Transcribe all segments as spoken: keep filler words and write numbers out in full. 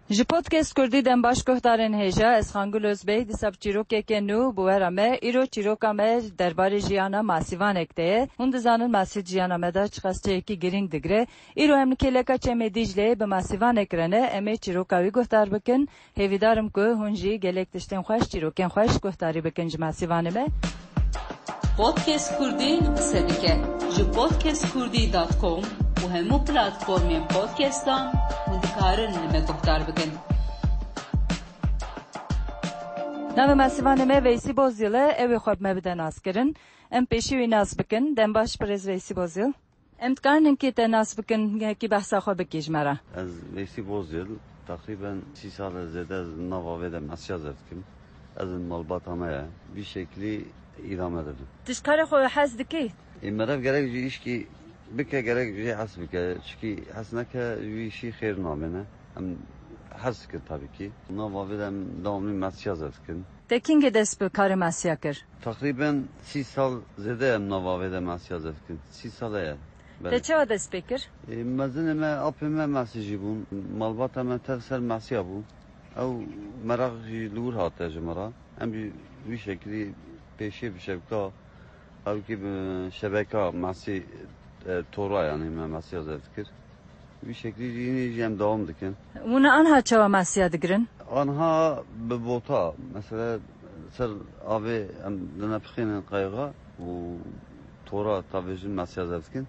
Ji Podcast Kurdî dem baş guhdarên hêja, ez Xangul Ozbey, dîsa bi çîrokeke nû bi we re me. Îro çîroka me derbarê jiyana masîvanek de ye. Hûn dizanin masî di jiyana me de çiqas cihekî girîng digire. Îro em li kêleka Çemê Dîcleyê bi masîvanek re ne. Em ê çîroka wî guhdar bikin. Hêvîdar im ku hûn jî gelek tiştên xweş, çîrokên xweş guhdarî bikin ji masîvanê me. Podcast Kurdî qise dike. Ji podcast kurdî dot com û hemû platformên podcastan hûn dikarin li me guhdar bikin. Navê masîvanê me Veysî Bozyil e, ew ê xwe bi me bide naskirin. Em pêşî wî nas bikin. Dem baş birêz Veysî Bozyil. Em dikarin hinkî te nas bikin, hinkî behsa xwe bikî ji me re. Ez Veysî Bozyil, teqrîben sî sal e zêde ez nava vê de mesiya zêv dikim. Ez in malbata me ye. Vî şeklî îdame dibin. Tu ji karê xwe hez dikî? Ê, meriv gerek ji îşkî bike, gerek jê hes bike. Çikî hes neke, wî îşî xêr namêne. Em hes dikin tabii ki. Nava vê de em devamlı mesiya zêv dikin. Te kîngê dest bi karê mesiya kir? Teqrîben sî sal zêde em nava vê de mesiya zêv dikin. Sî sal e. Belê. Te çawa dest pê kir? Ê, mezinê me, apê me mesî jî bûn. Malbata me tev ser mesiya bû. Ew meraq jî li wir hate ji me re. Em jî wî şeklî pêşê bi şebka, ew kî bi şebeka mesî, e, tora, yanî me mesiya zêv dikir. Wî şeklî jî hînî jî em dewam dikin. Hûn anha çawa masiya digirin? Anha bi bota, mesela ser avê em dinepixînin qayxa û tora tavêjin masiya zêv dikin.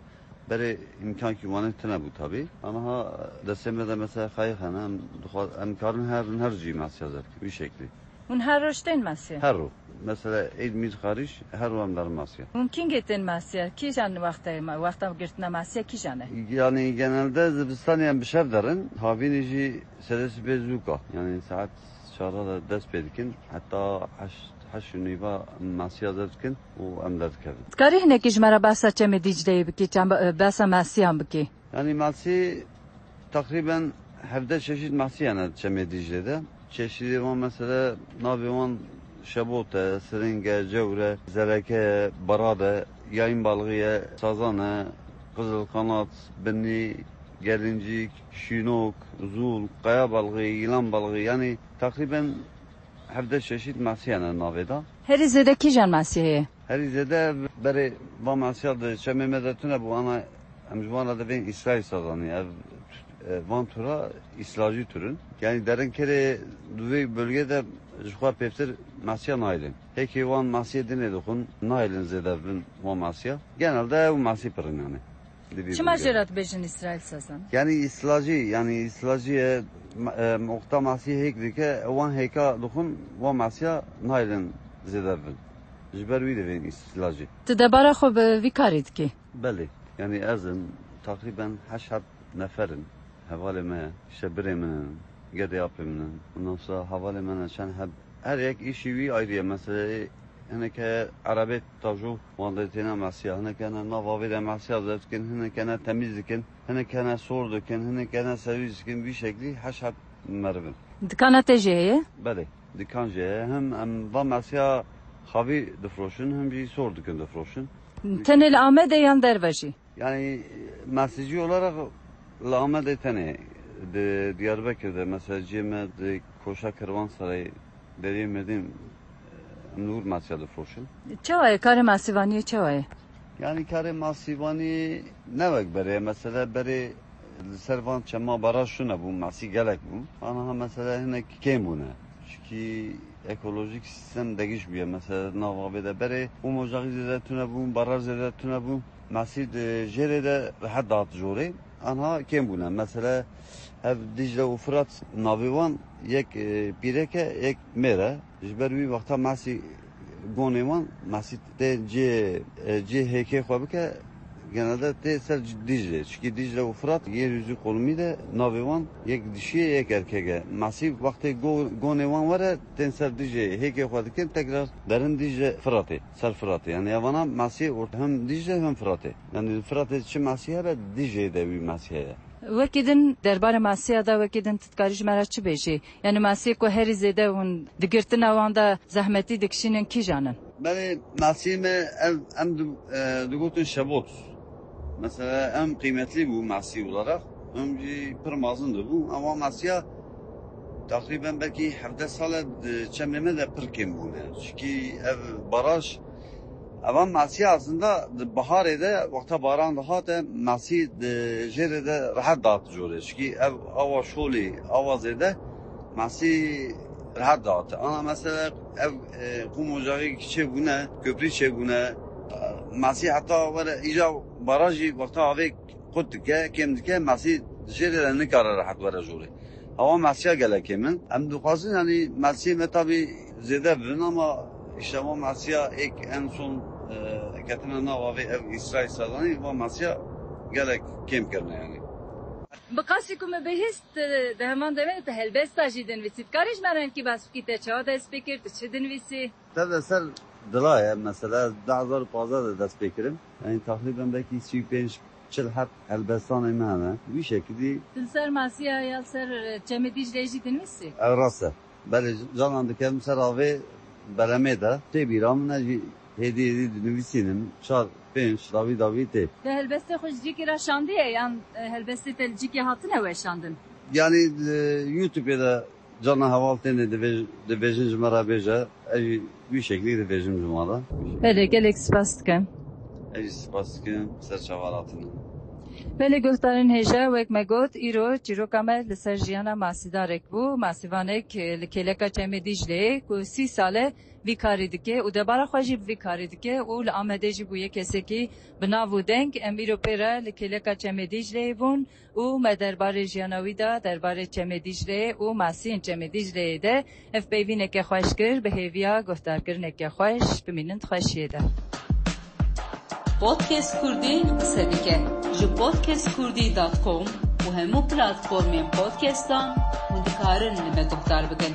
Berê îmkankî wan ê tune bû tabî. Anha destê me de mesela qayix hene, em dixwaz-, em karin her, her cî masiya zêv dikin, wî şeklî. Hûn her roj tên masiya? Her roj. Mesela Eid Mîr Xarîş her roj em derin masiya. Hûn kîngê tên masiya? Kîjan wextê me-, wexta girtina masiya kîjan e? Yani genelde zivistanê em bi şev derin. Havînê jî serê sibê zûka. Yani saet çar de dest pê dikin. Heta heşt, heşt û nîva masiya zêv dikin û em derdikevin. Dikarî hinekî ji me re behsa Çemê Dîcleyê bikî, çem-, behsa masiyan bikî? Yani masî teqrîben hevdeh çeşît masî hene Çemê Dîclê de. Çeşîdê wan mesela navê wan şebot e, siring e, cewr e, zereke ye, barad e, yayın balığı ye, sazan e, qizil kanat, binnî, gelincîk, şînok, zûl, qaya balığı, yılan balığı, yani teqrîben hevdeh çeşît masî hene navê de. Herî zêde kîjan masî heye? Herî zêde berê va masiya di çemê me de tune bû, ana em ji wan re divên îsrayî sazanî. Ev, e, van tura îslajî turin. Yani derin kerê di vê bölgê de ji xwe pêvtir masiya nayilin. Hêkê wan masiyê dinê dixwin, nayilin zêde bin wan masiya. Genelde ew masî pirin yani. Çima jê re dibêjin îsrayîl sazan? Yani îslajî, yani îslajî ye, ma-, e, moqta masî hêk dike, wan hêka dixwin, wan masiya nayilin zêde bin. Ji ber wî divên îslajî. Tu debara xwe bi vî karî dikî? Belê. Yani ez im, teqrîben heşt heb nefer in. Hevalê me, şebirê min in, gedê apê min in. Ondan sonra hevalê me ne çend heb. Her yek îşî wî ayrı ye. Mesela hinek heye erebê tajo wan de têne mesiya, hinek hene nav avê de mesiya zevkin, hinek hene temiz dikin, hinek hene sor dikin, hinek hene serwîs dikin. Vî şeklî heşt heb meriv in. Dikana te jî heye? Belê. Dikan jî heye. Hem em va mesiya xavî difroşin, hem jî sor dikin difroşin. Tenê li Amedê yan derve jî? Yani mesicî olarak li Amedê tenê, di Diyarbekir de mesela cihê me di koşa Kervansaray, Deriyê Mêrdîn, em li wir mesiya difroşin. Çawa ye? Karê masîvaniyê çawa ye? Yani karê masîvanî ne wek berê ye. Mesela berê li ser van çema baraj tune bû, masî gelek bû. Aniha mesela hinek kêm bûne. Çikî ekolojik sîstem degiş bûye. Mesela nav avê de berê û mojaxî zêde tune bûn, baraj zêde tune bûn. Masî di jêrê de rehet dihat jorê. Anha kêm bûne. Mesela hev Dîcle û Firat navê wan yek, e, pîrek e, yek mêr e. Ji ber wî wexta masî gonê wan, masî tê cê, e, cê hêkê xwe bike, genelde tê ser Dîcle. Çikî Dîcle û Firat yê rûzî qolumî de navê wan yek dişiyê yek erkek e. Masî wextê go-, gonê wan were tên ser Dîcle hêkê xwe dikin, tekrar derin Dîcle Firatê, ser Firatê. Yani evana masî ort-, hem Dîcle hem Firatê. Yani Firatê çi masî hebe Dîcleyê de wî masî heye. Wekî din derbarê masiya de wekî din tu dikarî ji me re çi bêjî? Yani masiyê ku herî zêde hûn di girtina wan de zehmetî dikişînin kîjan in? Belê masiyê me ev, em di-, e, digotin şebot. Mesela em qîmetlî bû masî olarak. Em jî pir mazin dibû. Ama masiya Teqrîben belkî hevdeh sal e di çemê me de pir kêm bûne. Çikî ev baraj, eva Mesî aslında di biharê de, wexta baran dihate, Mesî di jêrê de rehet dihat jorê. Çikî ev awa şolê, awa zêde Mesî rehet dihat. Ana mesela ev, e, qûm ocaxê çêbûne, köprî çêbûne. Mesî heta were îca barajî wexta avê qut dike, kêm dike, Mesî jêrê de nikare rehet were jorê. Awa Mesiya gelek kêm in. Em dixwazin, yanî, Mesiyê me tabî zêde bibin, ama îşte va Mesiya êk en son, e, ketine nav avê ev Îsraîl Sedanî, va Mesiya gelek kêm kirine, yanî. Bi qasî ku min bihîst, di heman demê de tu helbesta jî dinivîsî. Dikarî ji me re hinkî behs bikî, te çawa dest pê kir, tu çi dinivîsî? Te de ser dila ye, mesela, ez du hezar û pazdeh de dest pê kirim. Yanî, teqrîben belkî sî û pênc çil heb helbestanê me hene. Wî şekilî. Tu li ser Masiya ya li ser, e, Çemê Dîcleyê jî dinivîsî? Ew rast e. Belê, canan dikem ser avê beremê de. Tê bîra min, ez jî hêdî hêdî dinivîsînim. Çar, pênc, dawî dawî tê. Te helbestê xwe ji cîkê re şandiye yan, e, helbestê te li cîkê hatine weşandin? Yanî, e, YouTubeê de Carna heval têne dibê-, dibêjin ji me re bêje, ez jî wî şeklî dibêjim ji me re. Belê, gelek spas dikim. Ez jî spas dikim, ser çavan hatine. Belê guhdarên hêja, wek me got, îro çîroka me li ser jiyana masîdarek bû. Masîvanek, e, li kêleka Çemê Dîcleyê ku sî sal e vî karî dike û debara xwe jî bi vî karî dike û li Amedê jî bûye kesekî bi nav û deng. Em îro pê re li kêleka Çemê Dîcleyê bûn û me derbarê jiyana wî de, derbarê Çemê Dîcleyê û masiyên Çemê Dîcleyê de hevpeyvîneke xweş kir, bi hêviya guhdarkirineke xweş. Bimînin di xweşiyê de. Podcast Kurdî qise dike. Ji podcast kurdî dot com û hemû platformên podcastan hûn dikarin li me guhdar bikin.